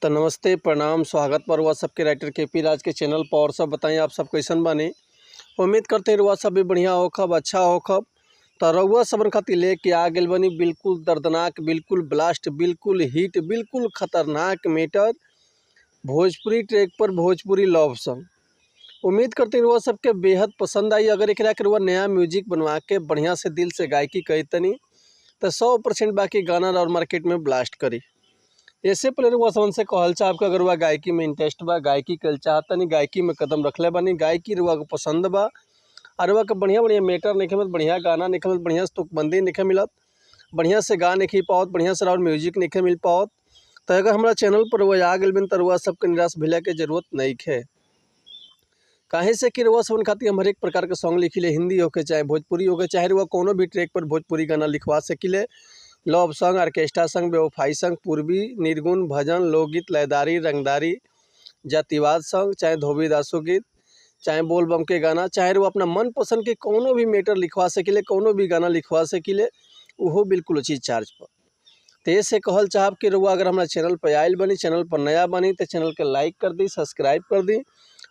तो नमस्ते, प्रणाम, स्वागत पर हुआ सबके राइटर के पी राज के चैनल पर। और सब बताएं आप सब कैसन बानी। उम्मीद करते हैं रुआ सब भी बढ़िया होखब, अच्छा होखब। तो रउआ सबन खातिर लेके आ गेल बनी बिल्कुल दर्दनाक, बिल्कुल ब्लास्ट, बिल्कुल हिट, बिल्कुल खतरनाक मैटर भोजपुरी ट्रैक पर भोजपुरी लव सॉन्ग। उम्मीद करते हैं रुआ सबके बेहद पसंद आई। अगर एकरा के रुआ नया म्यूजिक बनवा के बढ़िया से दिल से गायकी कही तो 100% बाकी गाना और मार्केट में ब्लास्ट करी। ऐसे पहले रुआ सबन से कहल चाहब कि अगर रुआ गायकी में इंटरेस्ट बा, गायकी कल चाहतनी, गायकी में कदम रखले बानी, गायकी रुआ को पसंद बा और रुआ के बढ़िया बढ़िया मैटर नहीं मिलत, बढ़िया गाना नहीं मिलत, बढ़िया से तुकबंदी नहीं मिलत, बढ़िया से गा नहीं पावत, बढ़िया से और म्यूजिक नहीं मिल पावत, तो अगर हमारा चैनल पर रुआ आ गइल बिन तो रुआ सबके निराश भेला के जरूरत नहीं है। काहे से कि रुआ सबन खातिर हम हरेक प्रकार के सॉन्ग लिखिले, हिंदी होके चाहे भोजपुरी होके, चाहे रुआ कोनो भी ट्रैक पर भोजपुरी गाना लिखवा सकिले। लव सॉन्ग, ऑर्केस्ट्रा सॉन्ग, बेवफाई सॉन्ग, पूर्वी, निर्गुण, भजन, लोकगीत, लयदारी, रंगदारी, जातिवाद सॉन्ग, चाहे धोबी दासो गीत, चाहे बोल बम के गाना, चाहे वो अपना मन पसंद के कोनो भी मैटर लिखवा सकिले, कोनो भी गाना लिखवा सकिले, उहो बिल्कुल उचित चार्ज पर। तो ऐसे कहल चाहब कि रुआ अगर हमारा चैनल पर आयल बनी, चैनल पर नया बनी तो चैनल के लाइक कर दी, सब्सक्राइब कर दी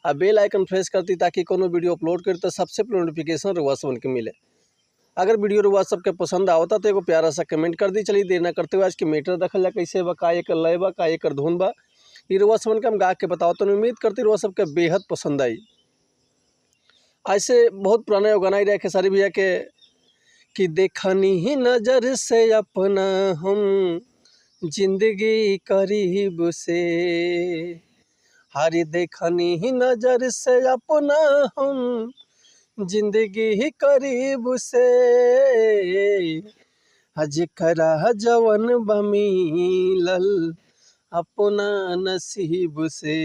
और बेल आइकन प्रेस कर दी ताकि कोनो वीडियो अपलोड करी तो सबसे पहले नोटिफिकेशन रुआ सबन के मिले। अगर वीडियो रुआ सबके पसंद आवता तो एगो प्यारा सा कमेंट कर दी। चलिए देर ना करते हुए आज के मैटर देखल जा, कैसे बा, का एकर लय बा, का एकर धुन बा, ये रुआ सबन के हम गा के बताओ। तो उम्मीद करते रुआ सबके बेहद पसंद आई। ऐसे बहुत पुराना एगो गाना ही रहे खेसारी भैया के कि देखनी ही नज़र से अपना हम जिंदगी करीब से, हरी देखनी ही नज़र से अपना हम जिंदगी ही करीब से, हज करा जवन बमीलल अपना नसीब से।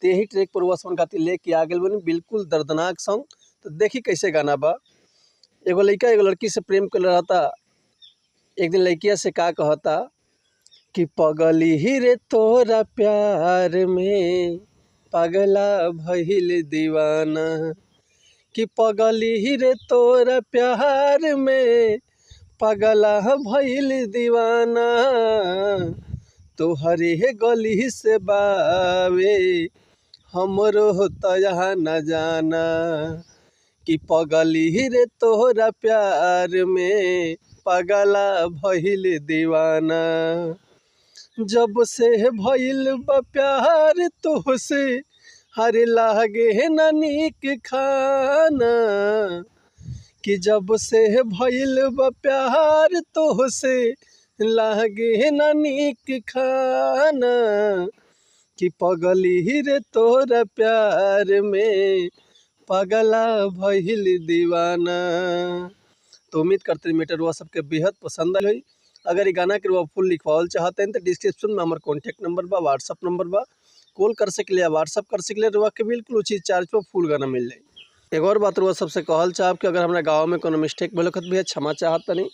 यही ट्रैक पर रुआ सबन खातिर लेके आ गेल बनी बिल्कुल दर्दनाक सॉन्ग। तो देखी कैसे गाना बा। एगो लड़का एगो लड़की से प्रेम कर रहता, एक दिन लड़किया से का कहता कि पगली ही रे तोरा प्यार में पगला भइल दीवाना, कि पगली ही रे तोरा प्यार में पगला भइल दीवाना, तोहरे गली से बावे हमरो तो यहाँ न जाना, कि पगली ही रे तोहरा प्यार में पगला भइल दीवाना। जब से भइल बा प्यार तोहसे हर लागे न नीक खाना, कि जब से भइल बा प्यार तोहसे लागे न नीक खाना, कि पगली ही रे तोरा प्यार में पगला भइल दीवाना। तो उम्मीद करते हैं मैटर रुआ सबके बेहद पसंद आई। अगर ये गाना के रुआ फुल लिखवावल चाहते हैं तो डिस्क्रिप्शन में हमारे कॉन्टैक्ट नंबर बा, व्हाट्सअप नंबर बा, कॉल कर सकले या व्हाट्सअप कर सकले, रुआ के बिल्कुल उचित चार्ज पर फुल गाना मिल जाए। एक और बात रुआ सबसे कहल चाहब कि अगर हमारे गाँव में कोनो मिस्टेक भइल होखत भी क्षमा चाहत नहीं,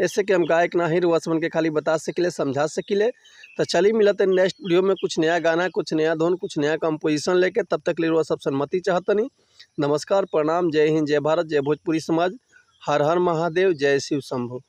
ऐसे कि हम गायक ना ही रुआ सबन के खाली बता सकिले, समझा सकिले। तो चलिए मिलते हैं नेक्स्ट वीडियो में कुछ नया गाना, कुछ नया धुन, कुछ नया कंपोजिशन लेके। तब तक ले रुआ सब सहमति चाहतनी। नमस्कार, प्रणाम, जय हिंद, जय भारत, जय भोजपुरी समाज, हर हर महादेव, जय शिव शंभू।